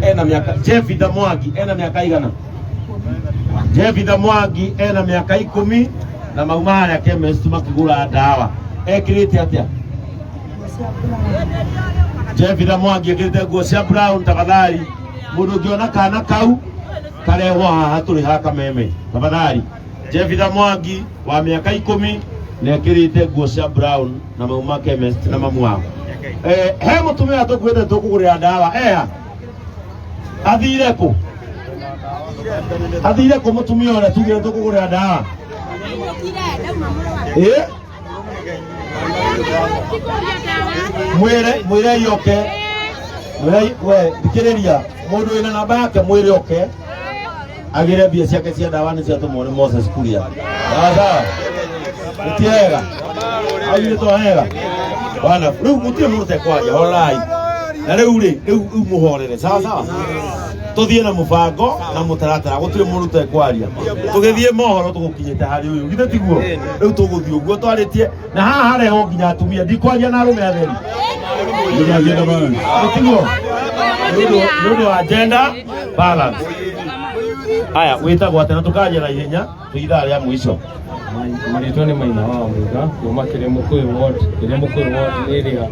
Ena mĩaka, Jevitha Mwangi ena mĩaka igana? Jevitha Mwangi ena mĩaka 10 na mauma harĩa chemist makĩgũra ndawa. Ekĩrĩte atĩa Jevitha Mwangi? Ekĩrĩte nguo cia brown. Tafadhali, mũndũ ũngĩona kana kau karehwo haha tũrĩ ha Kameme, tafadhali. Jevitha Mwangi wa mĩaka 10 na ekĩrĩte nguo cia brown na mauma chemist na mamu wao. He mũtumia tũkuĩte tũkũgũrĩra ndawa eha, athire kũ? Athire kũ mũtumia ũrĩa tugire tũkũgũrĩra ndawa? Ĩ, mwĩre, mwĩre oke, mwĩre. We thikĩrĩria, mũndũ wĩna namba yake mwĩre oke agĩre mbia ciake cia ndawa, nĩ ciatũmwo nĩ Moses Kuria. Sawa sawa, nĩ wega augĩtwo wega bwana. Rĩu gũtirĩ mũndũ tekwaria, horai na rĩu rĩ, rĩu rĩu mũhorere. Sawa sawa, tũthiĩ na mũbango na mũtaratara, gũtirĩ mũndũ tekwaria. Tũgĩthiĩ mohoro tũgũkinyĩte harĩ ũyũ, githĩ tiguo? Rĩu tũgũthiĩ ũguo twarĩtie na haha harehwo nginya atumia, ndikwaria na arũme atheri. Gender balance. Tiguo, nĩ ũndũ wa gender balance. Aya, wĩtagwo atĩa? Na tũkaria na ihenya, twĩ ithaa rĩa mũico. Marĩtwa nĩ Maina wa Mũiga kuma Kĩrĩmũkũyũ ward. Kĩrĩmũkũyũ ward nĩ ĩrĩa,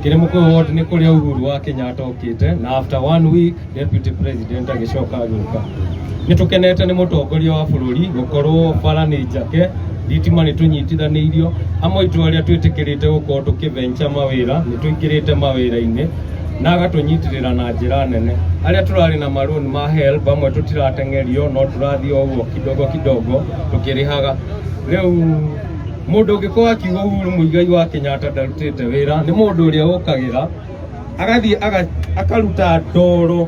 Kĩrĩmũkũyũ ward nĩ kũrĩa Uhuru wa Kenyatta okĩte na after one week deputy president agĩcoka agĩũka. Nĩ tũkenete nĩ mũtongoria wa bũrũri gũkorwo bara nĩ njake, thitima nĩ tũnyitithanĩirio. Amwe aitũ arĩa twĩtĩkĩrĩte gũkorwo tũkĩventure mawĩra nĩ tũingĩrĩte mawĩra-inĩ na agatũnyitĩrĩra na njĩra nene. Arĩa tũrarĩ na marũni ma HELB, amwe tũtirateng'erio no tũrathiĩ o ũguo kidogo kidogo tũkĩrĩhaga. Rĩu mũndũ ũngĩkorwo akiuga Uhuru Muigai wa Kenyatta ndarutĩte wĩra nĩ mũndũ ũrĩa ũkagĩra agathiĩ akaruta ndoro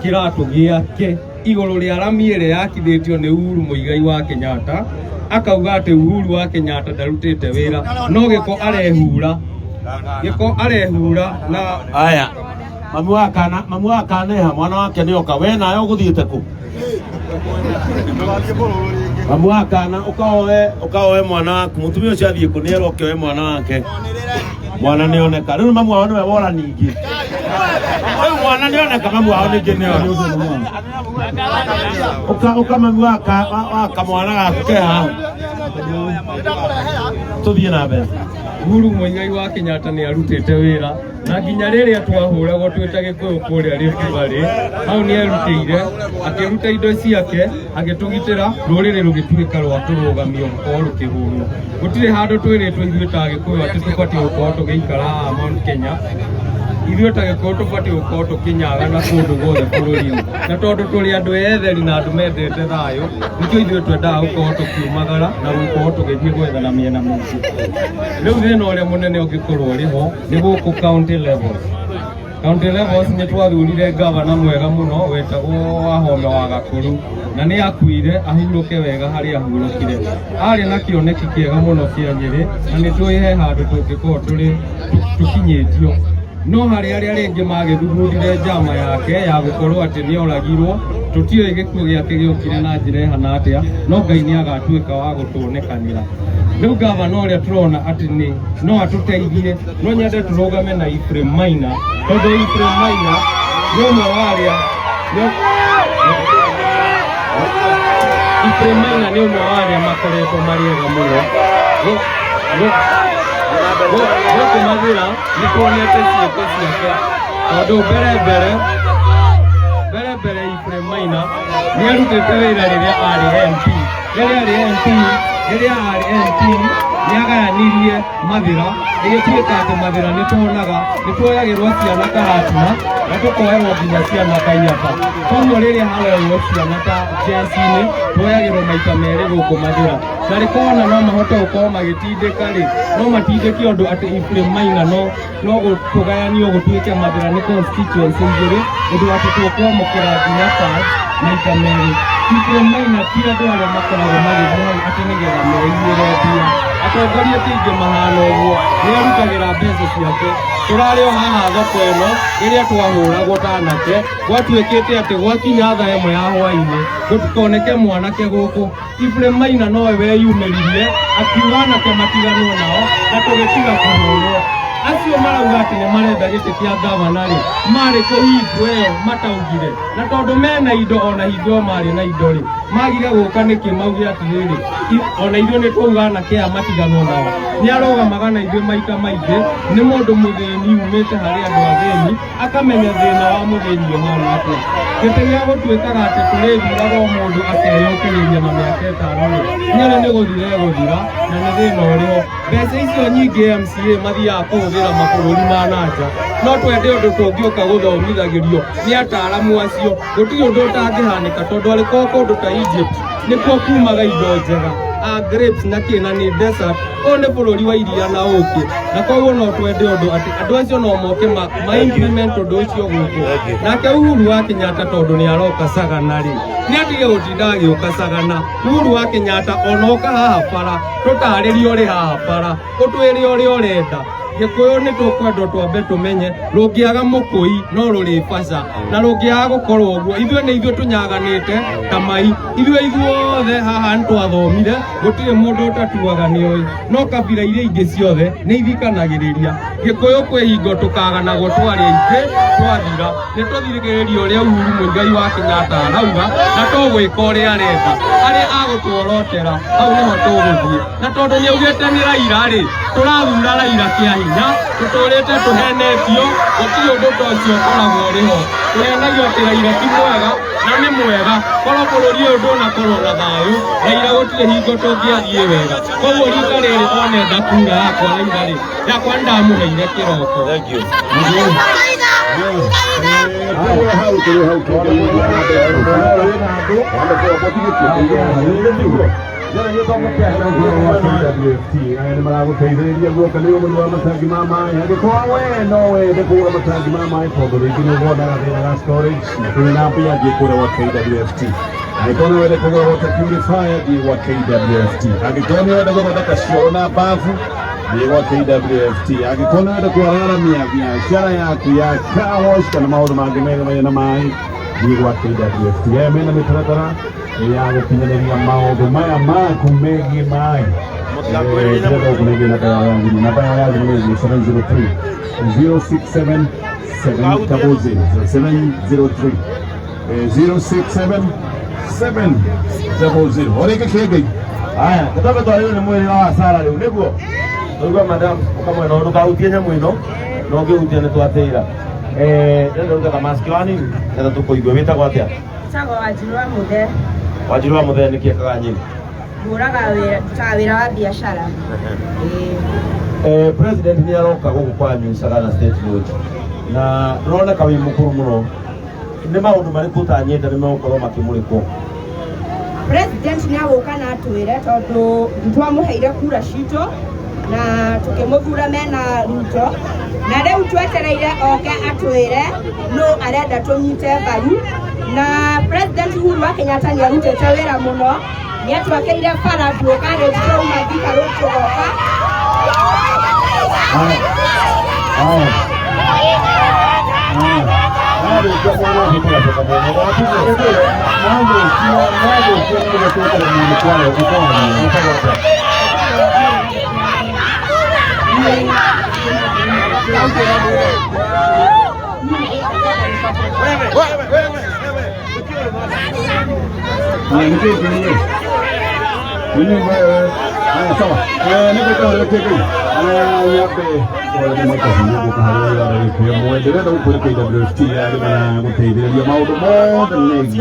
kĩratũ gĩake igũrũ rĩa rami ĩrĩa yakithĩtio nĩ Uhuru Muigai wa Kenyatta, akauga atĩ Uhuru wa Kenyatta ndarutĩte wĩra, no gĩko arehura, gĩko arehura na Aya, mami wa kana, mami wa kana eha? Mwana wake nĩ oka. We nawe ũgũthiĩte kũ? Mami wa kana, ũkaoe, ũkaoe mwana waku. Mũtumia ũcio athiĩ kũ? Nĩ erwo oke oe mwana wake. Mwana nĩ oneka rĩu, mamu wao nĩwe wora. Ningĩ rĩu mwana nĩ oneka, mamu wao ningĩ nĩ ora. Ũka, ũka, mami wa wa kamwana gaku ke haha, tũthiĩ na mbere. Uhuru Muigai wa Kenyatta nĩ arutĩte wĩra na nginya rĩrĩa twahũragwo twĩ ta Gĩkũyũ kũrĩa Rift Valley, hau nĩ erutĩire akĩruta indo ciake agĩtũgitĩra, rũrĩrĩ rũgĩtuĩka rwa kũrũgamio gũkorwo rũkĩhũrwo. Gũtirĩ handũ twĩrĩtwo ithuĩ ta Gĩkũyũ atĩ tũbatiĩ gũkorwo tũgĩikara haha Mount Kenya. Ithuĩ ta Gĩkũyũ tũbatiĩ gũkorwo tũkĩnyagana kũndũ guothe bũrũri-inĩ, na tondũ tũrĩ andũ etheri na andũ mendete thayũ, nĩkĩo ithuĩ twendaga gũkorwo tũkiumagara na gũkorwo tũgĩthiĩ gwethana mĩena mĩingĩ. Rĩu thĩna ũrĩa mũnene ũngĩkorwo ũrĩ ho nĩ gũkũ county levels. County levels nĩ twathurire gavana mwega mũno wetagwo Wahome wa Gakũrũ, na nĩ akuire, ahurũke wega harĩa ahurũkire. Arĩ na kĩoneki kĩega mũno kĩa Nyĩrĩ na nĩ tũĩ he handũ tũngĩkorwo tũrĩ tũkinyĩtio, no harĩ arĩa rĩngĩ magĩthugundire njama yake ya gũkorwo atĩ nĩ oragirwo. Tũtiũĩ gĩkuũ gĩake gĩokire na njĩra ĩhana atĩa, no Ngai nĩ agatuĩka wa gũtuonekanĩra. Rĩu gavana ũrĩa tũrona atĩ nĩ no atũteithie, no nyende tũrũgame na Ephraim Maina, tondũ Ephraim Maina nĩ ũmwe wa arĩa Ephraim Maina nĩ ũmwe wa arĩa makoretwo marĩ ega mũno. Gũkũ Mathĩra nĩ tuonete ciĩko ciake, tondũ mbere mbere Ephraim Maina nĩ arutĩte wĩra rĩrĩa arĩ MP. Rĩrĩa arĩ MP nĩ agayanirie Mathĩra, ĩgĩtuĩka atĩ Mathĩra nĩ tuonaga nĩ tuoyagĩrwo ciana Karatina na tũkoerwo nginya ciana Kaiyaba. Koguo rĩrĩa haroywo ciana ta jeci-inĩ, tuoyagĩrwo maita merĩ gũkũ Mathĩra. Na rĩkona no mahote gũkorwo magĩtindĩka rĩ, no matindĩke ũndũ atĩ Ephraim Maina no kũgayanio gũtuĩke Mathĩra nĩ constituency igĩrĩ, ũndũ atĩ tũkwamũkĩra nginya cards maita merĩ. Ephraim Maina ti andũ arĩa makoragwo magĩthiĩ hau atĩ nĩgetha meiyĩre mbia. Atongoria ti aingĩ mahana ũguo, nĩ arutagĩra mbeca ciake. Tũrarĩ o haha thoko ĩno rĩrĩa twahũragwo ta anake, gwatuĩkĩte atĩ gwakinya thaa 1 ya hwainĩ gũtikoneke mwanake gũkũ. Ephraim Maina nowe weyumĩririe akiuga anake matiganwo nao na tũgĩtiga kũhũrwo. Acio marauga atĩ nĩ marenda gĩtĩ kĩa gavana rĩ, marĩ kũ hingo ĩyo mataugire? Na tondũ mena indo, ona hingo ĩyo marĩ na indo rĩ, magire gũka nĩkĩ mauge atĩrĩrĩ, ona ithuĩ nĩ twauga anake aya matiganwo nao. Nĩ arũgamaga na ithuĩ maita maingĩ, nĩ mũndũ mũthĩni umĩte harĩ andũ athĩni, akamenya thĩna wa mũthĩni ũhana atĩa. Gĩtĩ gĩa gũtuĩkaga atĩ tũrĩthuraga o mũndũ akeyũkĩrĩria na mĩaka 5 rĩ, nyarĩ nĩ gũthira ĩgũthira, na nĩ thĩna ũrĩho. Mbeca icio nyingĩ MCA mathiaga kũhũthĩra mabũrũri ma nanja. No twende ũndũ tũngĩũka gũthomithagĩrio nĩ ataaramu acio. Gũtirĩ ũndũ ũtangĩhanĩka, tondũ arĩkorwo kũndũ ta Egypt nĩkuo kumaga indo njega, a grapes na kĩ, na nĩ desert. Ũyũ nĩ bũrũri wa iria na ũkĩ, na koguo no twende ũndũ atĩ andũ acio no moke ma implement ũndũ ũcio gũkũ. Nake Uhuru wa Kenyatta, tondũ nĩ aroka Sagana rĩ, nĩ atige gũtinda agĩũka Sagana. Uhuru wa Kenyatta, onoka haha bara, tũtarĩrie ũrĩ haha bara, ũtwĩre ũrĩa ũrenda. Gĩkũyũ nĩ tũkwendwo twambe tũmenye rũngĩaga mũkũi no rũrĩbaca, na rũngĩaga gũkorwo ũguo, ithuĩ nĩ ithuĩ tũnyaganĩte ta mai. Ithuĩ ithuothe haha nĩ twathomire, gũtirĩ mũndũ ũtatuaga nĩoĩ, no kabira iria ingĩ ciothe nĩ ithikanagĩrĩria. Gĩkũyũ kwĩ hingo tũkaganagwo twarĩ aingĩ twathira. Nĩ tũthikĩrĩrie ũrĩa Uhuru Muigai wa Kenyatta arauga, na tũgwĩka ũrĩa arenda. Harĩa agũtuorotera hau nĩho tũgũthiĩ, na tondũ nĩ augĩte nĩ Raila rĩ, tũrathura Raila kĩa hinya. Tũtũrĩte tũhenetio, gũtirĩ ũndũ ta ũcio ũkoragwo ũrĩ ho. Tũhenagio atĩ Raila ti mwega, na nĩ mwega. Korwo bũrũri ũyũ ndũnakorwo na thayũ, Raila gũtirĩ hingo tũngĩathiĩ wega. Koguo rita rĩrĩ onenda kura yakwa Raila rĩ, yakwa ndamũheire kĩroko. Thank you. Tũrĩ hau, tũrĩ hau. KWFT aya nĩ maragũteithĩrĩria guoka nĩ ũgũri wa matangi ma maĩ. Angĩkorwo we no wende kũgũra matangi ma maĩ, tondũ rĩngĩ nĩ ũgonaga thĩna ga storage na ndũrĩ na mbia, thiĩ kũrĩa gwa KWFT. Angĩkorwo nĩ wende kũgũra water purifier, thiĩ gwa KWFT. Angĩkorwo nĩ wende gũthondeka cioro na bafu, thiĩ gwa KWFT. Angĩkorwo nĩ wende kwararamia biacara yaku ya car wash kana maũndũ mangĩ mega marĩa na maĩ, thiĩ gwa KWFT. Aya mena mĩtaratara ya gũkinyanĩria maũndũ maya maku megiĩ maĩ. Ndĩrenda gũkũnengera namba yao ya thimũ. Namba yao ya thimũ nĩ 703 067 700, 703 067 700. O rĩngĩ, kĩngĩ. Aya, tũtambe twarĩrwo nĩ mwĩrĩ wa Sara rĩu nĩguo tũigua. Madam, ũkamwena ndũkahutie nyamũ ĩno, no ũngĩhutia nĩ twatĩra. Ndĩrenda rute kamaski wanini nĩgetha tũkũigue. Wĩtagwo atĩa? Njĩtagwo Wanjiru wa Mũthe. Wanjiru wa Mũthee, nĩkĩ ekaga Nyĩrĩ? Hũraga wĩra, ndutaga wĩra wa biacara. Ĩĩ. President nĩ aroka gũkũ kwanyu Sagana State Lodge, na ndũroneka wĩ mũkũrũ mũno. Nĩ maũndũ marĩkũ ũtanyĩte nĩ megũkorwo makĩmũrĩkwo? President nĩ agũka na atwĩre, tondũ twamũheire kura citũ na tũkĩmũthura mena Ruto, na rĩu twetereire oke atwĩre nũ arenda tũnyite mbaru. Na President Uhuru wa Kenyatta nĩ arutĩte wĩra mũno, nĩ atwakĩire bara tuoka rĩu twauma Thika Road tũgoka. Haya. Haya. Marĩkia mwana ũcio tũgacoka mwena mathũkia, mathũkia nĩguo twĩkĩre mũndũ kware ũkwaria. Wĩtagwo atĩa? Haya, nĩkĩ kĩrĩ? Nini wewe? Haya, sawa. Nĩkĩ kĩrĩ kĩngĩ? Nyambe kwarĩria microphone gũkũ harĩ wĩra ndagĩka ĩmwe. Ndĩrenda gũkwĩra KWFT arĩ maragũteithĩrĩria maũndũ mothe megiĩ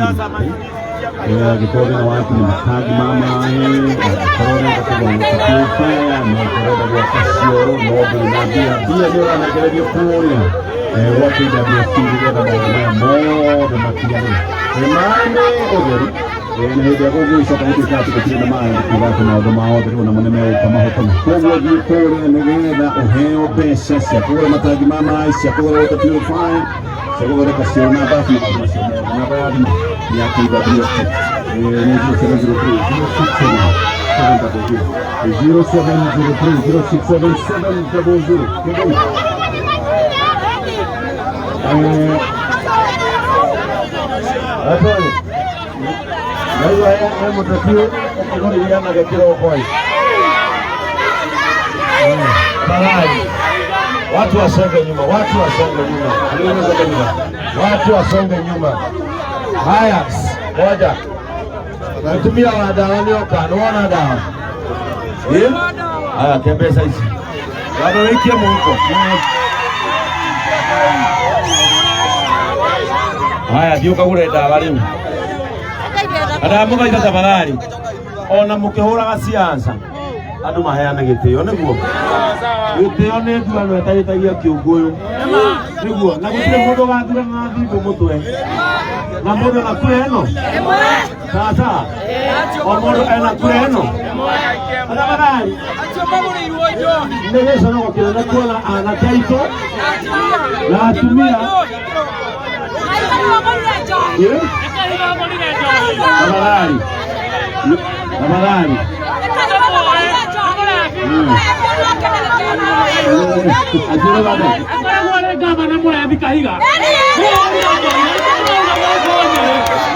angĩkorwo thĩna waku nĩ matangi ma maĩ, angĩkorwo ũrenda kũgũra water purifier, no ũrenda gwaka cioro no ndũrĩ na mbia, mbia nĩ ũranegererio kũrĩa gwa KWFT nĩgetha maũndũ maya mothe makinyanĩre. Maĩ nĩ ũtheru. Na hĩndĩ ĩrĩa gũgĩcoka gũtuĩka atĩ gũtirĩ na maĩ, nĩ kuga atĩ maũndũ mothe rĩu namo nĩ megũka mahotome. Koguo thiĩ kũrĩa nĩgetha ũheo mbeca cia kũgũra matangi ma maĩ, cia kũgũra water purifier, cia gũthondeka cioro na bafu na maũndũ macio mothe. Namba ya thimũ ya KWFT nĩ 0703 067 700, 0703 067 700. Kĩngĩ. Atũĩ naigua he mũteti ũkĩgũrĩria anake kĩroko ĩ. Tafadhali. Watu wasonge nyuma, watu wasonge nyuma, watu wasonge nyuma. Haya, moja. Mutumia wa dawa nĩ oka, nĩ wona dawa? Eh? Haya, ke mbeca ici. Wambe wĩikie mũhuko. Haya, thiĩ ũkagũre ndawa rĩu. Ndamũthaitha tafadhali, ona mũkĩhũraga siasa andũ maheane gĩtĩo nĩguo gĩtĩo nĩ thurano ĩtarĩtagia kĩũngũyũ nĩguo na gũtirĩ mũndũ ũgathurana na thimbũ mũtwe na mũndũ na kura ĩno sawa sawa o mũndũ ena kura ĩno tafadhali nĩ gĩconoko kĩnene kuona anake aitũ na atumia. Eh? Tafadhali. Tafadhali. Achire baba. Akoragwo arĩ ngavana mũrebi Kahiga.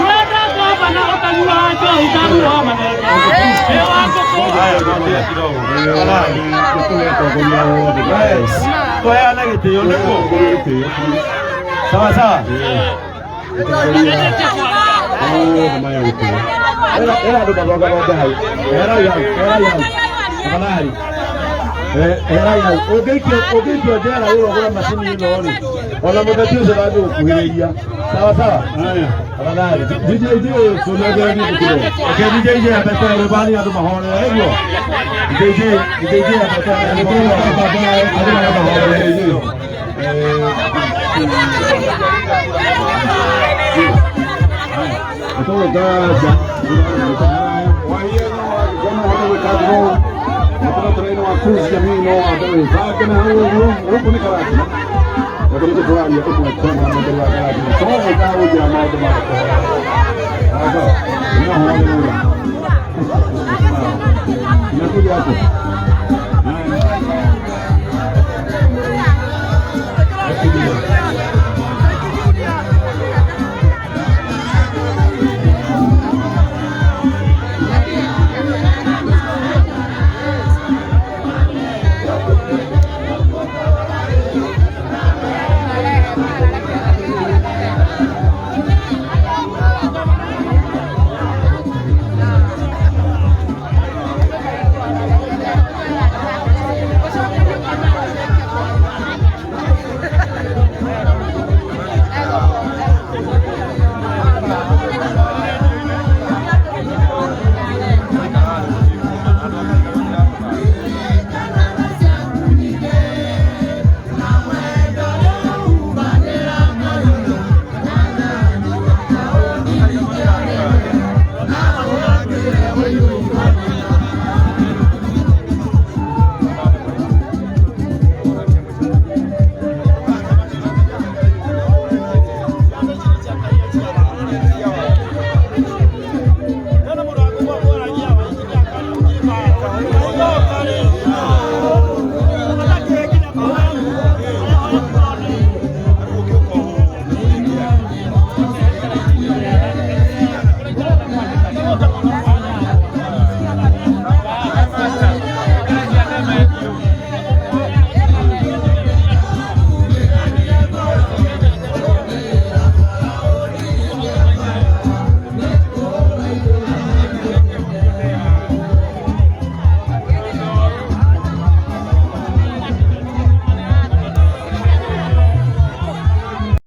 Ũrenda ngavana ũtanyuaga njohi ta ruo manene. Ĩ wa ngũkũ. Haya, tulia kidogo. Tafadhali. Yes. Tuheane gĩtĩo nĩguo. Sawa sawa. Era era andũ mathongathonge hau. Eherai hau, eherai hau. Tafadhali. Eherai hau. Ũngĩikio ũngĩikio njera wĩrwo ũgũre macini ĩno rĩ, ona mũteti ũcio ndangĩgũkuhĩrĩria. Sawa sawa. Tafadhali. DJ DJ tũnengererie gĩtĩo. Okay, DJ DJ ambete rwĩmbo andũ mahorere nĩguo. DJ DJ ambete rwĩmbo andũ mahorere. Inakuja hapo.